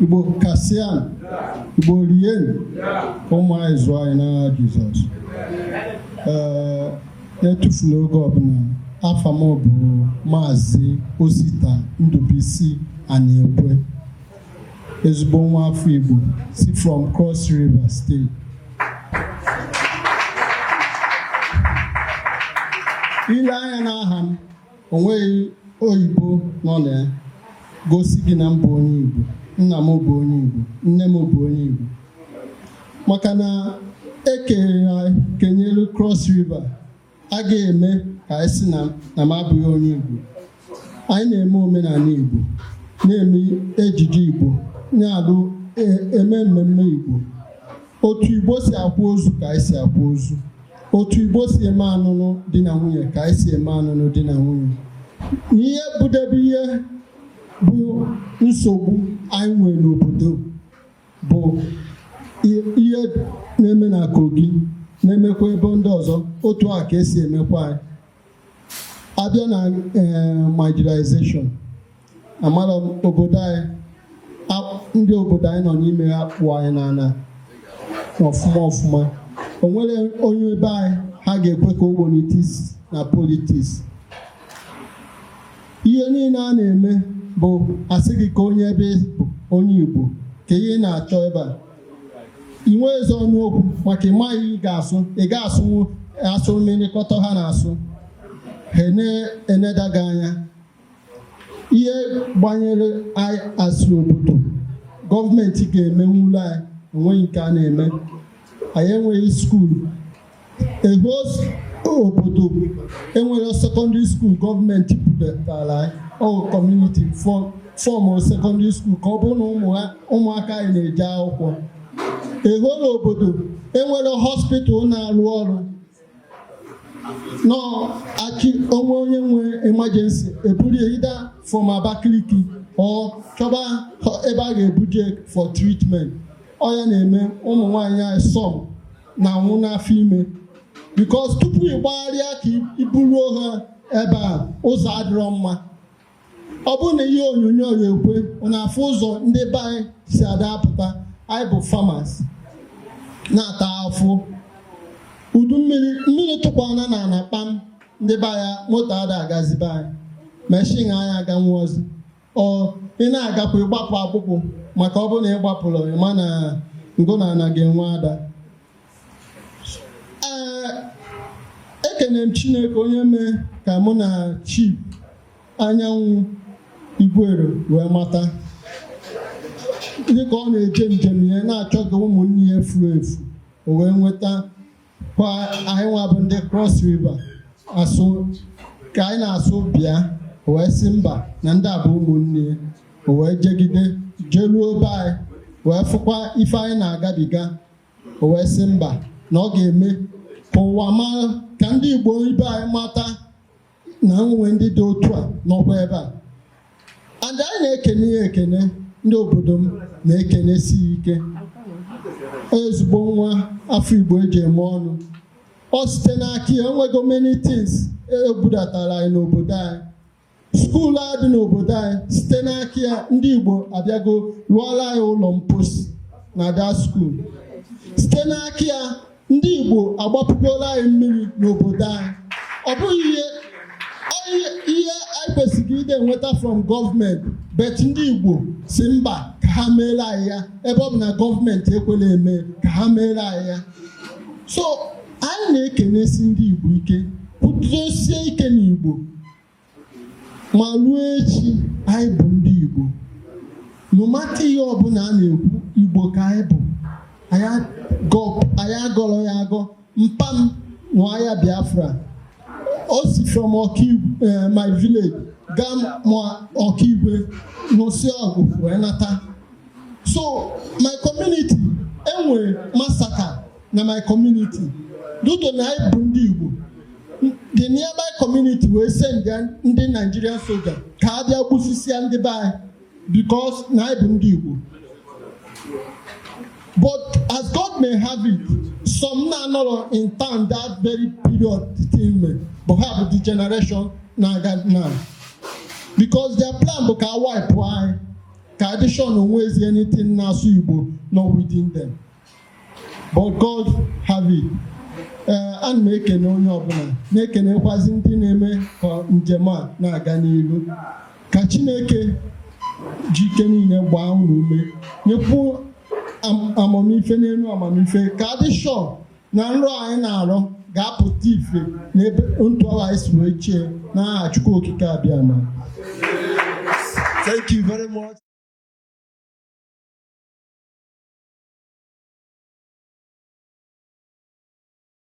Igbo kasịanụ. Igbo rienụ. Ka ụmụ anyị zụọ anyị n'aha Jizọs. Ee, na-etufula oge ọbụla, afa m bụ Maazị Osita Ndubuisi Aniekwe, ezigbo nwa afọ Igbo si from Cross River State. Ile anya n'aha m, o nweghị oyibo nọ na ya gosi gị na m bụ onye Igbo. Nna m bụ onye Igbo, nne m bụ onye Igbo, maka na ekere anyị kenyelu Cross River a ga-eme ka anyị sị na m abụghị onye Igbo. Anyị na-eme omenala Igbo, na-eme ejije Igbo, na-alụ eme mmemme Igbo. Otu Igbo si akwa ozu ka anyị si akwa ozu, otu Igbo si eme anụnụ di na nwunye ka anyị si eme anụnụ di na nwunye. Ihe budebe ihe bụ nsogbu anyị nwere n'obodo bụ ihe na-eme na Kogi, na-emekwa ebe ndị ọzọ, otu a ka esi emekwa anyị. Abịa na marginalization, amara m obodo anyị, ndị obodo anyị nọ n'ime ha kpụ anyị n'ala ọfụma ọfụma. O nwere onye ebe anyị ha ga-ekwe ka o welite isi na politics. Ihe niile a na-eme bụ asị gị ka onye ebe bụ onye Igbo ka ihe ị na-achọ ebe a. Ị nwee ezi ọnụ okwu maka ị maghị ị ga-asụ, ị ga-asụnwu asụ mmiri-kọtọ ha na-asụ, ha na-eneda gị anya. Ihe gbanyere anyị asị obodo gọọmenti ga-emenwulu anyị, enweghị nke a na-eme. Anyị enweghị school eho obodo, enwere secondary school gọọmenti budatara anyị. Ọ community form secondary school ka ọ bụrụ na ụmụaka anyị na-eje akwụkwọ. Eho n'obodo enwere hospital na-arụ ọrụ nọ-achị onwe onye nwe emergency eburu ya either from Abakaliki or chọba ebe a ga-ebuje for treatment. Ọ ya na-eme ụmụ nwaanyị anyị some na-anwụ n'afọ ime, because tupu ị gbagharịa ka iburuo ha ebe a, ụzọ adịrọ mma. Ọ bụrụ na ihe onyonyo ya ekwe na-afụ ụzọ ndị be anyị si ada apụta, anyị bụ farmers na-ata afụ. Udu mmiri, mmiri tụkwana na ana kpam, ndị be anyị moto ada agazi be anyị, machine anyị aganwu ozi. Ọ ị na-agapụ ịgbapụ akpụkpụ, maka ọ bụrụ na ị gbapụrụ, ịma na ngụ na ana ga-enwe ada. Ee, ekene m Chineke onye mee ka mụ na Chief Anyanwụ Igwero wee mata dịka ọ na-eje njem ya na-achọghị ụmụnne ya furu efu. O wee nweta kwa anyị nwa bụ ndị Cross River asụ ka anyị na-asụ bịa, o wee sị mba na ndị a bụ ụmụnne ya. O wee jegide jeruo be anyị wee fụkwa ife anyị na-agabiga. O wee sị mba na ọ ga-eme ka ụwa mara, ka ndị Igbo ibe anyị mata na nwe ndị dị otu a nọkwa ebe a. And anyị na-ekene ya ekene, ndị obodo m na-ekenesi ya ike. Ezigbo nwa afọ Igbo eji eme ọnụ. Ọ site n'aka ya enwego many things ebudatara anyị n'obodo anyị. School a dị n'obodo anyị, site n'aka ya ndị Igbo abịago lụọla anyị ụlọ mposi na that school. Site n'aka ya ndị Igbo agbapụgola anyị mmiri n'obodo anyị. Ọ bụghị ihe ihe anyị kwesịrị ide enweta from gọọmenti, but ndị Igbo si mba ka ha meere anyị ya, ebe ọ bụ na gọọmenti ekwela eme ka ha meere anyị ya. So anyị na-ekenesi ndị Igbo ike, kwudosie ike n'Igbo ma ruo echi. Anyị bụ ndị Igbo, no matter ihe ọbụla a na-ekwu, Igbo ka anyị bụ. Anyị agọrọ ya agọ. Mpa m nụọ Biafra, o si from Ọkigwe, my village, gaa mụọ Ọkigwe, nụsị ọgụ wee nata. So my community enwere massacre na my community due to na anyị bụ ndị Igbo. The nearby community wee send ndị Nigerian soldier ka a bịa gbusisia ndị be anyị because na anyị bụ ndị Igbo. But as God may have it, some na-anọrọ in town that very period the thing mee, but ha bụ the generation na-aga now, because their plan bụ ka a wipe anyị, Ka adị sure na onwezi anything na-asụ Igbo nọ within them. But God have it. Ee, ana m ekene onye ọbụla, na-ekenekwazi ndị na-eme ka njem a na-aga n'ilu. Ka Chineke ji ike niile gbaa unu ume, nyekwuo amamife n'elu amamife, ka adị sure na nrọ anyị na-arọ ga-apụta ife n'ebe ntụala anyị si wee chie, n'aha Chukwu Okike Abịama. Thank you very much.